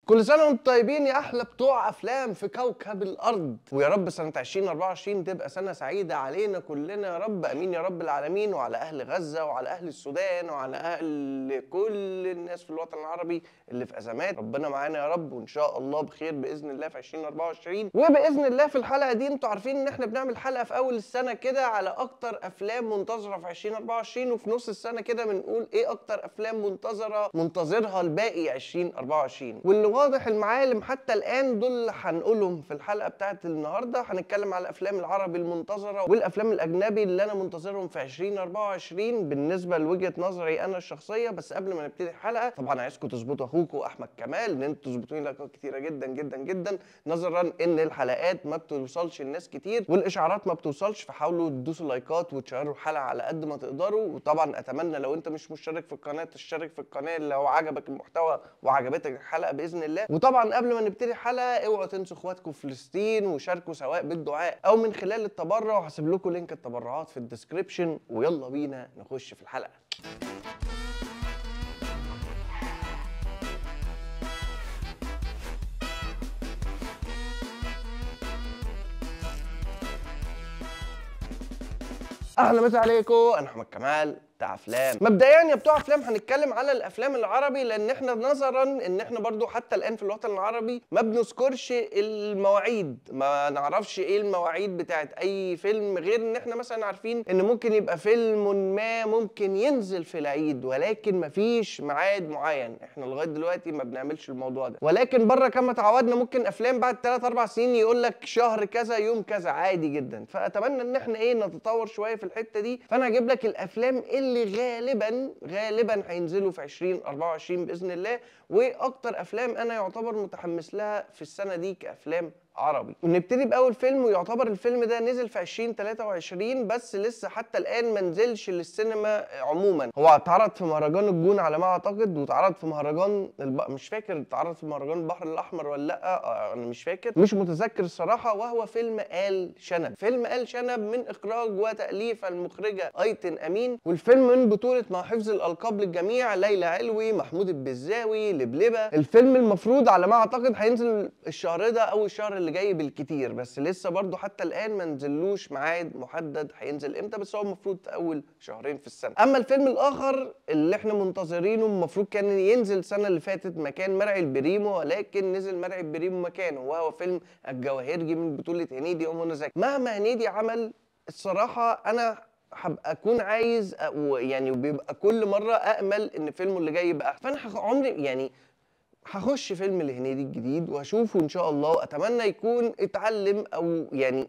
كل سنة وانتم طيبين يا أحلى بتوع أفلام في كوكب الأرض، ويا رب سنة 2024 تبقى سنة سعيدة علينا كلنا يا رب، أمين يا رب العالمين، وعلى أهل غزة وعلى أهل السودان وعلى أهل كل الناس في الوطن العربي اللي في أزمات. ربنا معانا يا رب، وإن شاء الله بخير بإذن الله في 2024. وبإذن الله في الحلقة دي انتوا عارفين إن احنا بنعمل حلقة في أول السنة كده على أكتر أفلام منتظرة في 2024، وفي نص السنة كده بنقول إيه أكتر أفلام منتظرة منتظرها الباقي 2024. واللي واضح المعالم حتى الآن دول اللي هنقولهم في الحلقة بتاعت النهاردة. هنتكلم على الأفلام العربي المنتظرة والأفلام الأجنبي اللي أنا منتظرهم في 2024 بالنسبة لوجهة نظري أنا الشخصية. بس قبل ما نبتدي الحلقة طبعا عايزكم تظبطوا أخوكم أحمد كمال، إن أنتوا تظبطوني لايكات كتيرة جدا جدا جدا، نظرا إن الحلقات ما بتوصلش لناس كتير والإشعارات ما بتوصلش، فحاولوا تدوسوا لايكات وتشيروا الحلقة على قد ما تقدروا. وطبعا أتمنى لو أنت مش مشترك في القناة تشترك في القناة لو عجبك المحتوى وعجبتك الحلقة بإذن الله. وطبعا قبل ما نبتدي الحلقة اوعوا تنسوا اخواتكم في فلسطين، وشاركوا سواء بالدعاء او من خلال التبرع، وهسيب لكم link التبرعات في ال description. ويلا بينا نخش في الحلقة. اهلا مسا عليكم، انا احمد كمال بتاع افلام. مبدئيا يا بتوع افلام هنتكلم على الافلام العربي، لان احنا نظرا ان احنا برضو حتى الان في الوطن العربي ما بنذكرش المواعيد، ما نعرفش ايه المواعيد بتاعت اي فيلم، غير ان احنا مثلا عارفين ان ممكن يبقى فيلم ما ممكن ينزل في العيد، ولكن مفيش ميعاد معين. احنا لغاية دلوقتي ما بنعملش الموضوع ده، ولكن بره كما تعودنا ممكن افلام بعد 3 4 سنين يقول لك شهر كذا يوم كذا عادي جدا. فاتمنى ان احنا ايه نتطور شوية في الحتة دي. فانا هجيب لك الافلام اللي غالبا هينزلوا في 2024 باذن الله، واكتر افلام انا يعتبر متحمس لها في السنة دي كافلام عربي. ونبتدي باول فيلم، ويعتبر الفيلم ده نزل في 2023 بس لسه حتى الان ما نزلش للسينما عموما. هو اتعرض في مهرجان الجونه على ما اعتقد، واتعرض في مهرجان مش فاكر اتعرض في مهرجان البحر الاحمر ولا لا، انا مش فاكر، مش متذكر الصراحة. وهو فيلم آل شنب. فيلم آل شنب من اخراج وتاليف المخرجة ايتن امين، والفيلم من بطوله مع حفظ الالقاب للجميع ليلى علوي، محمود البزاوي، لبلبه. الفيلم المفروض على ما اعتقد هينزل الشهر ده او الشهر اللي جاي بالكتير، بس لسه برضو حتى الان ما نزلوش ميعاد محدد هينزل امتى، بس هو المفروض في اول شهرين في السنة. اما الفيلم الاخر اللي احنا منتظرينه المفروض كان ينزل السنة اللي فاتت مكان مرعي البريمو، ولكن نزل مرعي البريمو مكانه، وهو فيلم الجواهرجي من بطوله هنيدي ومنى زكي. مهما هنيدي عمل الصراحة انا هبقى اكون عايز يعني، وبيبقى كل مرة امل ان فيلمه اللي جاي يبقى، فانا عمري يعني هخش فيلم الهنيدي الجديد واشوفه ان شاء الله، واتمنى يكون اتعلم او يعني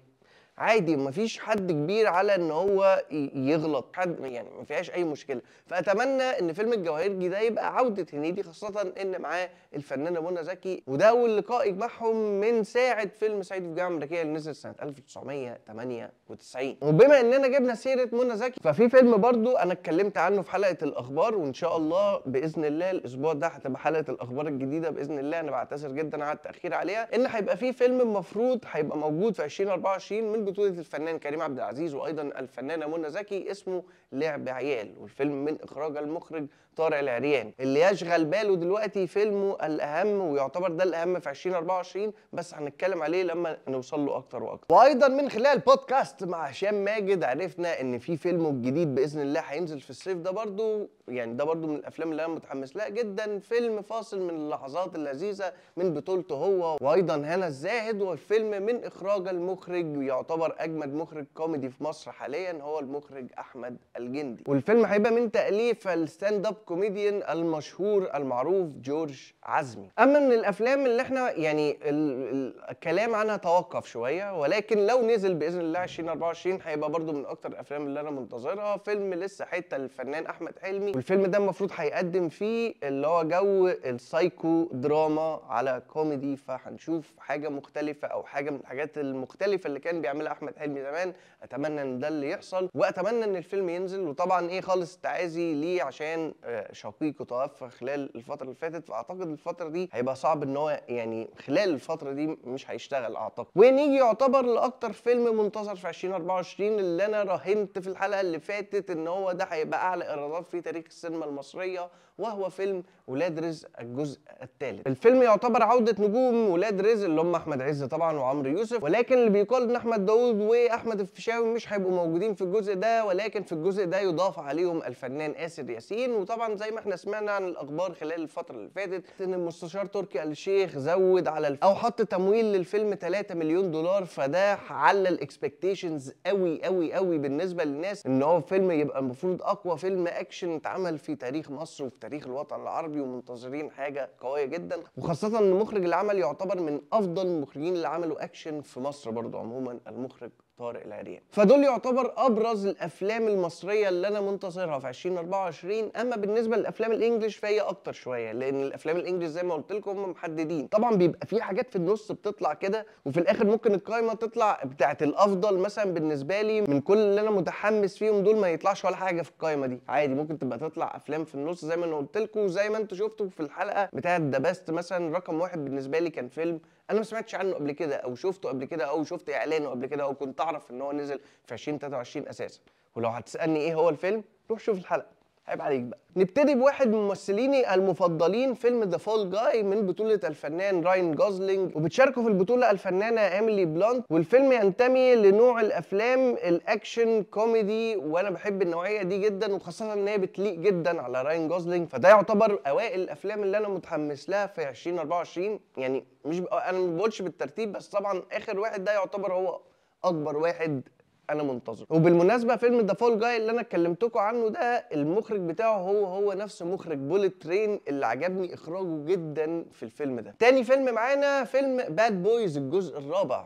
عادي، مفيش حد كبير على ان هو يغلط حد، يعني ما فيهاش اي مشكلة. فاتمنى ان فيلم الجواهرجي ده يبقى عوده هنيدي، خاصة ان معاه الفنانة منى زكي، وده اول لقاء يجمعهم من ساعة فيلم صعيدي في الجامعة الامريكية اللي نزل سنة 1998. وبما اننا جبنا سيره منى زكي، ففي فيلم برضو انا اتكلمت عنه في حلقة الاخبار، وان شاء الله باذن الله الاسبوع ده هتبقى حلقة الاخبار الجديدة باذن الله. انا بعتذر جدا على التاخير عليها. ان هيبقى في فيلم المفروض هيبقى موجود في 2024 من بطولة الفنان كريم عبد العزيز وايضا الفنانة منى زكي، اسمه لعب عيال، والفيلم من اخراج المخرج طارق العريان، اللي يشغل باله دلوقتي فيلمه الاهم، ويعتبر ده الاهم في 2024، بس هنتكلم عليه لما نوصل له اكتر واكتر. وايضا من خلال بودكاست مع هشام ماجد عرفنا ان في فيلمه الجديد باذن الله هينزل في الصيف ده برضو، يعني ده برضو من الافلام اللي انا متحمس لها جدا، فيلم فاصل من اللحظات اللذيذة من بطولته هو وايضا هنا الزاهد، والفيلم من اخراج المخرج ويعتبر اجمد مخرج كوميدي في مصر حاليا هو المخرج احمد الجندي، والفيلم هيبقى من تاليف ال stand up comedian المشهور المعروف جورج عزمي. اما من الافلام اللي احنا يعني الكلام عنها توقف شوية، ولكن لو نزل باذن الله 2024 هيبقى برضو من اكتر الافلام اللي انا منتظرها، فيلم لسه حتة للفنان احمد حلمي، والفيلم ده المفروض هيقدم فيه اللي هو جو السايكو دراما على كوميدي، فهنشوف حاجة مختلفة او حاجة من الحاجات المختلفة اللي كان بيعملها عملها احمد حلمي زمان. اتمنى ان ده اللي يحصل، واتمنى ان الفيلم ينزل. وطبعا ايه خالص التعازي ليه عشان شقيقه توفى خلال الفترة اللي فاتت، فاعتقد الفترة دي هيبقى صعب ان هو يعني خلال الفترة دي مش هيشتغل اعتقد. ونيجي يعتبر لاكتر فيلم منتظر في 2024 اللي انا راهنت في الحلقة اللي فاتت ان هو ده هيبقى اعلى ايرادات في تاريخ السينما المصرية، وهو فيلم ولاد رزق الجزء الثالث. الفيلم يعتبر عوده نجوم ولاد رزق اللي هم احمد عز طبعا وعمرو يوسف، ولكن اللي بيقال ان احمد داوود واحمد الفيشاوي مش هيبقوا موجودين في الجزء ده، ولكن في الجزء ده يضاف عليهم الفنان آسر ياسين. وطبعا زي ما احنا سمعنا عن الاخبار خلال الفترة اللي فاتت ان المستشار تركي آل الشيخ زود على او حط تمويل للفيلم 3 مليون دولار، فده على ال expectations قوي قوي قوي بالنسبة للناس ان هو فيلم يبقى المفروض اقوى فيلم اكشن اتعمل في تاريخ مصر وفي تاريخ الوطن العربي، ومنتظرين حاجة قوية جدا، وخاصة ان مخرج العمل يعتبر من افضل المخرجين اللي عملوا اكشن في مصر برضو عموما، المخرج طارق العريان. فدول يعتبر ابرز الافلام المصرية اللي انا منتظرها في 2024. اما بالنسبة للافلام ال English فهي اكتر شوية، لان الافلام ال English زي ما قلت لكم هم محددين، طبعا بيبقى في حاجات في النص بتطلع كده، وفي الاخر ممكن القائمة تطلع بتاعه الافضل مثلا بالنسبة لي من كل اللي انا متحمس فيهم دول ما يطلعش ولا حاجة في القائمة دي، عادي ممكن تبقى تطلع افلام في النص زي ما انا قلت لكم، وزي ما انتم شفتوا في الحلقة بتاعه the best مثلا رقم 1 بالنسبة لي كان فيلم انا ما سمعتش عنه قبل كده او شفته قبل كده او شفت اعلانه قبل كده او كنت اعرف ان هو نزل في 2023 اساسا. ولو هتسالني ايه هو الفيلم روح شوف الحلقة، عيب عليك بقى. نبتدي بواحد من ممثليني المفضلين، فيلم The Fall Guy من بطولة الفنان راين جوزلينج، وبتشاركه في البطولة الفنانة ايميلي بلانت. والفيلم ينتمي لنوع الافلام ال action comedy، وانا بحب النوعية دي جدا، وخاصة ان هي بتليق جدا على راين جوزلينج، فده يعتبر اوائل الافلام اللي انا متحمس لها في 2024. يعني مش انا ما بقولش بالترتيب، بس طبعا اخر واحد ده يعتبر هو اكبر واحد انا منتظر. وبالمناسبة فيلم The Fall Guy اللي انا اتكلمتكم عنه ده المخرج بتاعه هو نفس مخرج Bullet Train اللي عجبني اخراجه جدا في الفيلم ده. تاني فيلم معانا فيلم Bad Boys الجزء الرابع.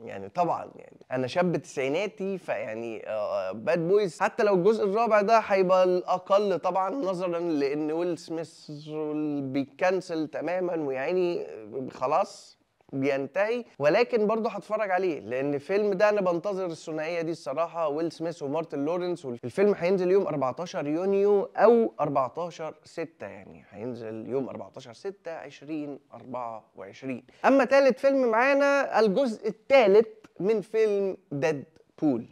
يعني طبعا يعني انا شاب تسعيناتي، فيعني Bad Boys حتى لو الجزء الرابع ده هيبقى الاقل طبعا نظرا لان ويل سميث بيكنسل تماما ويعني خلاص بينتهي، ولكن برضه هتفرج عليه لان الفيلم ده انا بنتظر الثنائية دي الصراحة، ويل سميث ومارتن لورنس. والفيلم هينزل يوم 14 يونيو او 14/6، يعني هينزل يوم 14/6/2024. اما ثالث فيلم معانا الجزء الثالث من فيلم ديدبول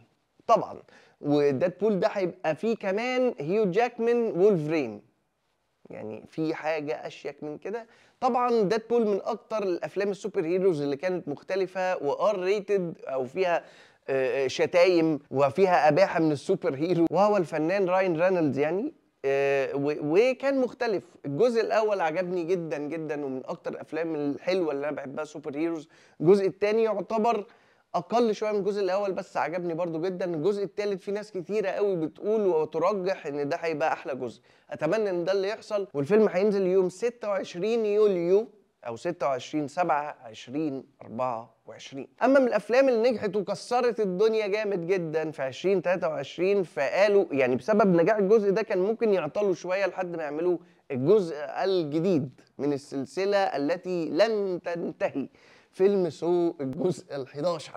طبعا، وديدبول ده هيبقى فيه كمان هيو جاكمان وولفرين، يعني في حاجة اشيك من كده. طبعا ديدبول من اكتر الافلام ال superheroes اللي كانت مختلفة و R rated او فيها شتايم وفيها اباحه من ال superhero، وهو الفنان راين رينولدز يعني، وكان مختلف. الجزء الاول عجبني جدا جدا ومن اكتر الافلام الحلوة اللي انا بحبها superheroes. الجزء الثاني يعتبر اقل شوية من الجزء الاول بس عجبني برضو جدا. الجزء الثالث في ناس كتيرة قوي بتقول وترجح ان ده هيبقى احلى جزء، اتمنى ان ده اللي يحصل. والفيلم هينزل يوم 26 يوليو او 26/7/2024. اما من الافلام اللي نجحت وكسرت الدنيا جامد جدا في 2023، فقالوا يعني بسبب نجاح الجزء ده كان ممكن يعطلوا شوية لحد ما يعملوا الجزء الجديد من السلسلة التي لن تنتهي، فيلم Saw الجزء ال11.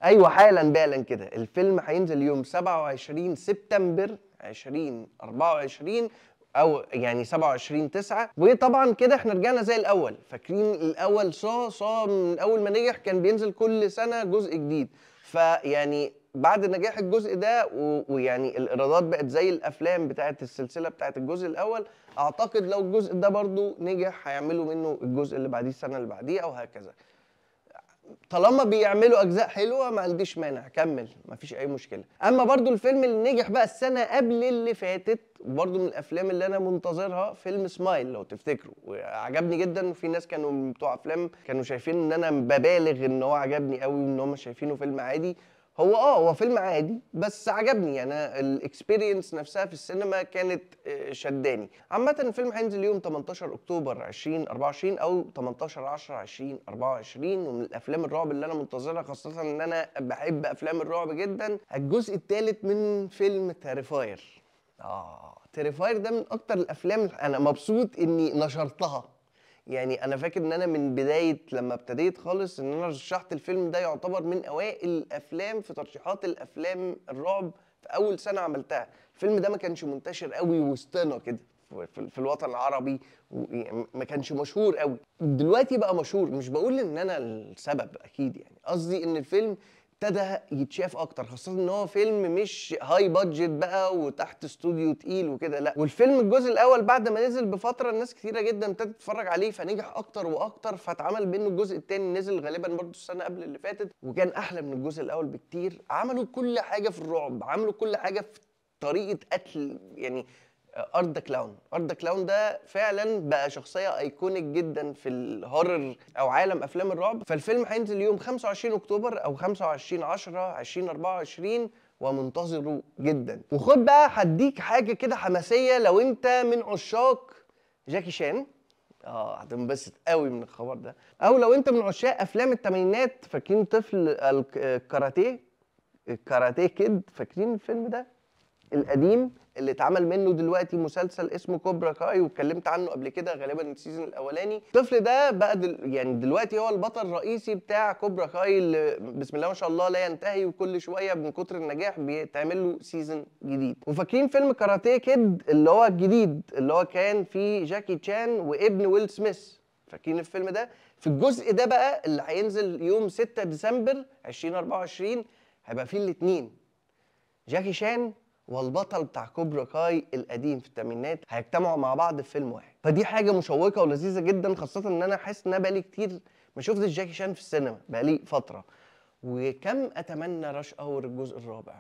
ايوه حالا بالا كده. الفيلم هينزل يوم 27 سبتمبر 2024 او يعني 27/9. وطبعا كده احنا رجعنا زي الاول، فاكرين الاول Saw من اول ما نجح كان بينزل كل سنة جزء جديد، فيعني بعد نجاح الجزء ده ويعني الايرادات بقت زي الافلام بتاعت السلسلة بتاعت الجزء الاول، اعتقد لو الجزء ده برضو نجح هيعملوا منه الجزء اللي بعديه السنة اللي بعديه او هكذا. طالما بيعملوا اجزاء حلوة ما عنديش مانع، كمل مفيش اي مشكلة. اما برضو الفيلم اللي نجح بقى السنة قبل اللي فاتت برضو من الافلام اللي انا منتظرها فيلم سمايل لو تفتكروا، وعجبني جدا. وفي ناس كانوا بتوع افلام كانوا شايفين ان انا ببالغ ان هو عجبني قوي وان هم شايفينه فيلم عادي. هو هو فيلم عادي بس عجبني، يعني ال experience نفسها في السينما كانت شداني. عامة الفيلم هينزل يوم 18 اكتوبر 2024 او 18/10/2024، ومن الافلام الرعب اللي انا منتظرها، خاصة ان انا بحب افلام الرعب جدا. الجزء الثالث من فيلم Terrifier. Terrifier ده من اكتر الافلام انا مبسوط اني نشرتها. يعني انا فاكر ان انا من بداية لما ابتديت خالص ان انا رشحت الفيلم ده، يعتبر من اوائل الافلام في ترشيحات الافلام الرعب في اول سنة عملتها. الفيلم ده ما كانش منتشر قوي وسطنا كده في الوطن العربي، ما كانش مشهور قوي. دلوقتي بقى مشهور، مش بقول ان انا السبب اكيد، يعني قصدي ان الفيلم ابتدى يتشاف اكتر، خاصة ان هو فيلم مش high budget بقى وتحت استوديو تقيل وكده، لا. والفيلم الجزء الاول بعد ما نزل بفترة الناس كتيرة جدا ابتدت تتفرج عليه، فنجح اكتر واكتر، فاتعمل منه الجزء الثاني، نزل غالبا برضو السنة قبل اللي فاتت، وكان احلى من الجزء الاول بكتير. عملوا كل حاجة في الرعب، عملوا كل حاجة في طريقه قتل، يعني Art the Clown، Art the Clown ده فعلا بقى شخصية iconic جدا في ال horror او عالم افلام الرعب. فالفيلم هينزل يوم 25 اكتوبر او 25/10/2024، ومنتظره جدا. وخد بقى هديك حاجة كده حماسية، لو انت من عشاق جاكي شان هتنبسط قوي من الخبر ده، او لو انت من عشاق افلام الثمانينات. فاكرين طفل الكاراتيه، الكاراتيه كيد؟ فاكرين الفيلم ده القديم اللي اتعمل منه دلوقتي مسلسل اسمه Cobra Kai، واتكلمت عنه قبل كده غالبا ال season الاولاني. الطفل ده بقى يعني دلوقتي هو البطل الرئيسي بتاع Cobra Kai، اللي بسم الله ما شاء الله لا ينتهي، وكل شوية من كتر النجاح بيتعمل له season جديد. وفاكرين فيلم Karate Kid اللي هو الجديد اللي هو كان فيه جاكي تشان وابن ويل سميث؟ فاكرين الفيلم ده؟ في الجزء ده بقى اللي هينزل يوم 6 ديسمبر 2024 هيبقى فيه الاثنين، جاكي شان والبطل بتاع Cobra Kai القديم في الثمانينات، هيجتمعوا مع بعض في فيلم واحد. فدي حاجة مشوقة ولذيذه جدا، خاصة ان انا حاسس ان انا بقالي كتير ما شفتش جاكي شان في السينما، بقالي فترة. وكم اتمنى Rush Hour الجزء الرابع،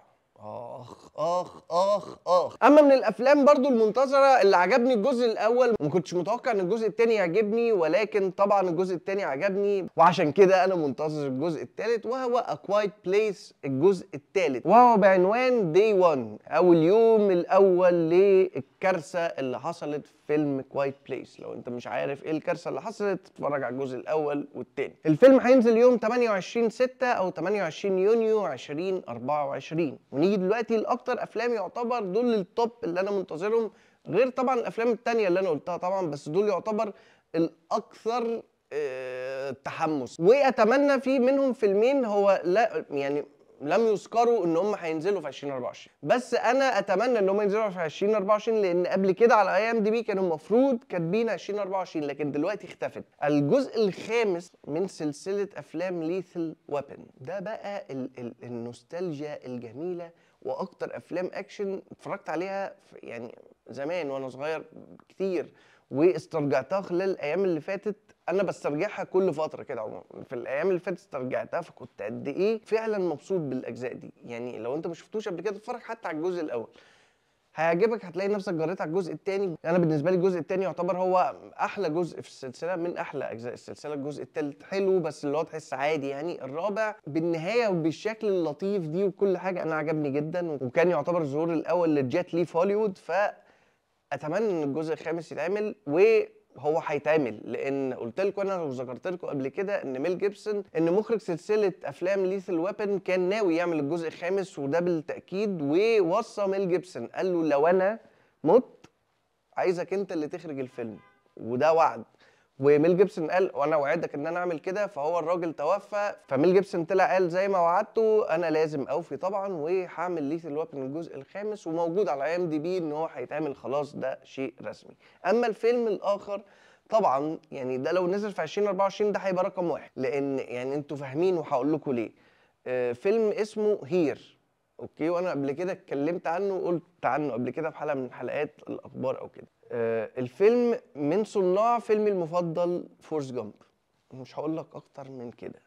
اخ اخ اخ اخ. اما من الافلام برضو المنتظره اللي عجبني الجزء الاول، وما كنتش متوقع ان الجزء الثاني يعجبني، ولكن طبعا الجزء الثاني عجبني، وعشان كده انا منتظر الجزء الثالث، وهو A Quiet Place الجزء الثالث، وهو بعنوان Day 1 او اليوم الاول للكارثه اللي حصلت في فيلم Quiet Place. لو انت مش عارف ايه الكارثة اللي حصلت اتفرج على الجزء الاول والثاني. الفيلم هينزل يوم 28/6 او 28 يونيو 2024. ونيجي دلوقتي لاكتر افلام يعتبر دول ال top اللي انا منتظرهم، غير طبعا الافلام التانية اللي انا قلتها طبعا، بس دول يعتبر الاكثر تحمس. واتمنى في منهم فيلمين هو لا يعني لم يذكروا ان هم هينزلوا في 2024، بس انا اتمنى ان هم ينزلوا في 2024، لان قبل كده على IMDb كانوا المفروض كاتبين 2024، لكن دلوقتي اختفت. الجزء الخامس من سلسلة افلام Lethal Weapon، ده بقى النوستالجيا الجميلة، واكتر افلام اكشن اتفرجت عليها يعني زمان وانا صغير كتير، واسترجعتها خلال الايام اللي فاتت. انا بسترجعها كل فترة كده عموما، في الايام اللي فاتت استرجعتها، فكنت قد ايه فعلا مبسوط بالاجزاء دي. يعني لو انت ما شفتوش قبل كده اتفرج حتى على الجزء الاول، هيعجبك، هتلاقي نفسك جريت على الجزء الثاني. انا بالنسبة لي الجزء الثاني يعتبر هو احلى جزء في السلسلة، من احلى اجزاء السلسلة. الجزء الثالث حلو بس اللي هو تحس عادي يعني. الرابع بالنهاية وبالشكل اللطيف دي وكل حاجة انا عجبني جدا، وكان يعتبر الظهور الاول لجيت لي في هوليوود. فاتمنى ان الجزء الخامس يتعمل، وهو هيتعمل، لان قلت لكم انا وذكرت لكم قبل كده ان ميل جيبسون، ان مخرج سلسلة افلام Lethal Weapon، كان ناوي يعمل الجزء الخامس، وده بالتاكيد. ووصى ميل جيبسون قال له لو انا مت عايزك انت اللي تخرج الفيلم، وده وعد. وميل جيبسون قال وانا وعدك ان انا اعمل كده، فهو الراجل توفى، فميل جيبسون طلع قال زي ما وعدته انا لازم اوفي طبعا، وهعمل Lethal Weapon الجزء الخامس، وموجود على IMDb ان هو هيتعمل خلاص، ده شيء رسمي. اما الفيلم الاخر طبعا يعني ده لو نزل في 2024 ده هيبقى رقم واحد، لان يعني انتوا فاهمين وهقول لكم ليه. فيلم اسمه Her، okay، وانا قبل كده اتكلمت عنه وقلت عنه قبل كده في حلقة من حلقات الاخبار او كده. الفيلم من صناع فيلمي المفضل Forrest Gump، مش هقول لك اكتر من كده.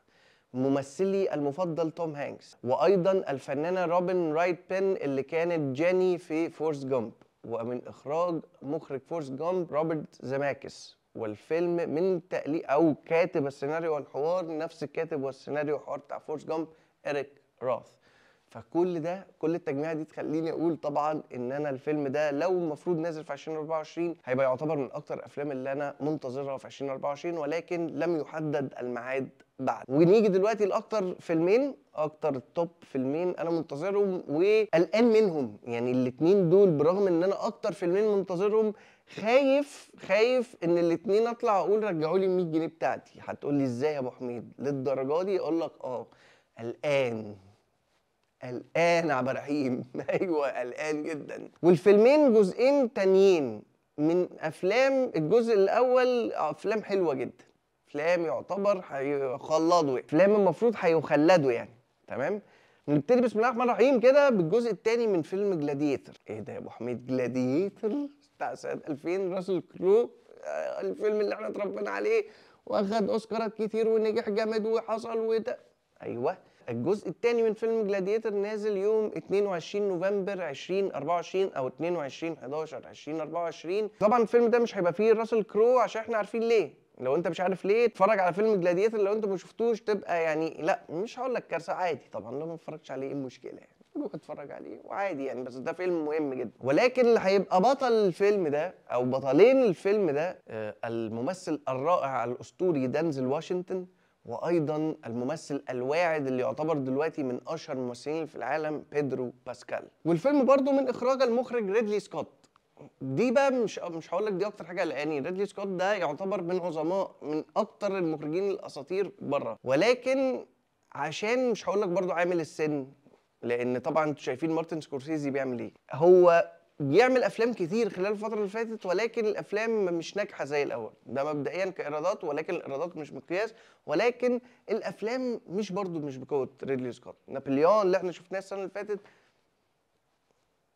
ممثلي المفضل توم هانكس، وايضا الفنانة روبن رايت بين اللي كانت جاني في Forrest Gump، ومن اخراج مخرج Forrest Gump روبرت زماكس. والفيلم من تأليف او كاتب السيناريو والحوار نفس الكاتب والسيناريو والحوار بتاع Forrest Gump إريك راث. فكل ده، كل التجميعه دي تخليني اقول طبعا ان انا الفيلم ده لو المفروض نازل في 2024 هيبقى يعتبر من اكتر الافلام اللي انا منتظرها في 2024، ولكن لم يحدد الميعاد بعد. ونيجي دلوقتي لاكتر فيلمين، اكتر top فيلمين انا منتظرهم وقلقان منهم. يعني الاثنين دول برغم ان انا اكتر فيلمين منتظرهم، خايف خايف ان الاثنين اطلع اقول رجعوا لي 100 جنيه بتاعتي. هتقول لي ازاي يا ابو حميد للدرجة دي؟ اقول لك قلقان قلقان عبد الرحيم. ايوه قلقان جدا. والفيلمين جزئين تانيين من افلام الجزء الاول، افلام حلوة جدا، افلام يعتبر هيخلدوا، افلام المفروض هيخلدوا يعني. تمام، نبتدي بسم الله الرحمن الرحيم كده بالجزء الثاني من فيلم Gladiator. ايه ده يا ابو حميد؟ Gladiator بتاع سنة 2000، راسل كرو، الفيلم اللي احنا اتربينا عليه واخد اوسكارات كتير ونجح جامد وحصل وده. ايوه، الجزء الثاني من فيلم Gladiator نازل يوم 22 نوفمبر 2024 او 22/11/2024. طبعا الفيلم ده مش هيبقى فيه راسل كرو عشان احنا عارفين ليه. لو انت مش عارف ليه اتفرج على فيلم Gladiator، لو انت ما شفتوش تبقى يعني لا مش هقول لك كارثة، عادي طبعا لو ما اتفرجتش عليه ايه المشكلة يعني، روح اتفرج عليه وعادي يعني، بس ده فيلم مهم جدا. ولكن اللي هيبقى بطل الفيلم ده او بطلين الفيلم ده الممثل الرائع الاسطوري دانزل واشنطن، وايضا الممثل الواعد اللي يعتبر دلوقتي من اشهر الممثلين في العالم بيدرو باسكال. والفيلم برضو من اخراج المخرج ريدلي سكوت. دي بقى مش هقول لك دي اكتر حاجة قلقاني، ريدلي سكوت ده يعتبر من عظماء، من اكتر المخرجين الاساطير بره، ولكن عشان مش هقول لك برضو عامل السن، لان طبعا انتوا شايفين مارتن سكورسيزي بيعمل ايه. هو بيعمل افلام كتير خلال الفترة اللي فاتت، ولكن الافلام مش ناجحة زي الاول، ده مبدئيا كايرادات، ولكن الايرادات مش مقياس، ولكن الافلام مش برضو مش بقوة ريدلي سكوت. نابليون اللي احنا شفناه السنة اللي فاتت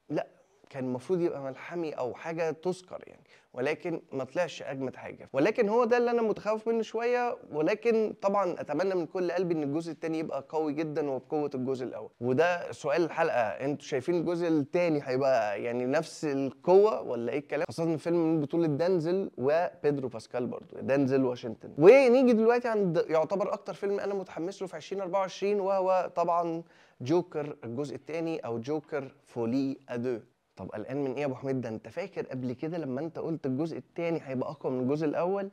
لا كان المفروض يبقى ملحمي او حاجة تذكر يعني، ولكن ما طلعش اجمد حاجة. ولكن هو ده اللي انا متخوف منه شوية، ولكن طبعا اتمنى من كل قلبي ان الجزء الثاني يبقى قوي جدا وبقوة الجزء الاول. وده سؤال الحلقة، انتوا شايفين الجزء الثاني هيبقى يعني نفس القوة ولا ايه الكلام؟ خاصة الفيلم من بطوله دانزل وبيدرو باسكال، برضو دانزل واشنطن. ونيجي دلوقتي عند يعتبر اكتر فيلم انا متحمس له في 2024، وهو طبعا جوكر الجزء الثاني او Joker Folie à Deux. طب قلقان من ايه يا ابو حميد؟ ده انت فاكر قبل كده لما انت قلت الجزء الثاني هيبقى اقوى من الجزء الاول؟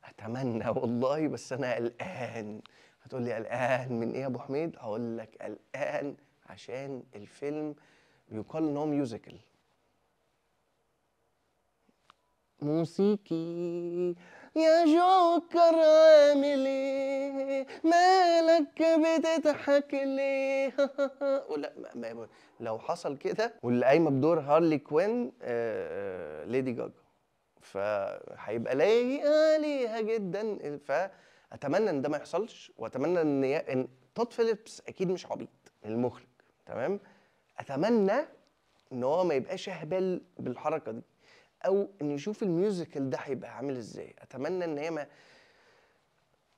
اتمنى والله، بس انا قلقان. هتقول لي قلقان من ايه يا ابو حميد؟ هقول لك قلقان عشان الفيلم بيقال ان هو musical موسيقي. يا جوكر عامل ايه؟ مالك بتضحك ليه؟ ولا لو حصل كده، واللي قايمة بدور هارلي كوين ليدي جاجا، فهيبقى لايق عليها جدا. فاتمنى ان ده ما يحصلش، واتمنى ان تود فيليبس اكيد مش عبيط المخرج، تمام؟ اتمنى ان هو ما يبقاش اهبل بالحركة دي، او ان يشوف ال musical ده هيبقى عامل ازاي. اتمنى ان هي ما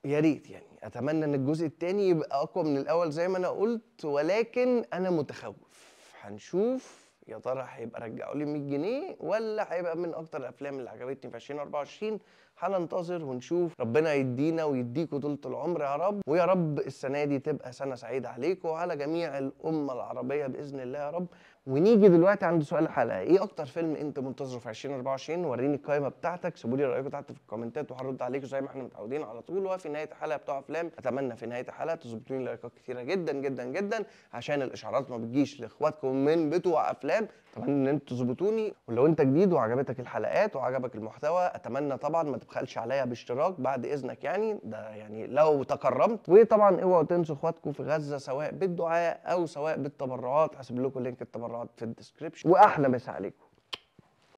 يا ريت يعني، اتمنى ان الجزء الثاني يبقى اقوى من الاول زي ما انا قلت، ولكن انا متخوف. هنشوف يا ترى هيبقى رجعوا لي 100 جنيه ولا هيبقى من اكتر الافلام اللي عجبتني في 2024. هننتظر ونشوف، ربنا يدينا ويديكوا طولة العمر يا رب، ويا رب السنة دي تبقى سنة سعيدة عليكم وعلى جميع الامة العربية باذن الله يا رب. ونيجي دلوقتي عند سؤال الحلقة، ايه اكتر فيلم انت منتظره في 2024؟ وريني القائمة بتاعتك، سيبوا لي رايكم تحت في الكومنتات وهرد عليكم زي ما احنا متعودين على طول. وفي نهاية الحلقة بتوع افلام، اتمنى في نهاية الحلقة تظبطوا لي لايكات كتيرة جدا جدا جدا عشان الاشعارات ما بتجيش لاخواتكم من بتوع افلام. اتمنى ان انتوا تظبطوني، ولو انت جديد وعجبتك الحلقات وعجبك المحتوى اتمنى طبعا ما تبخلش عليا باشتراك بعد اذنك، يعني ده يعني لو تكرمت. وطبعا اوعوا تنسوا اخواتكم في غزة سواء بالدعاء او سواء بالتبرعات، هسيب لكم link التبرعات في ال description. واحلى مسا عليكم.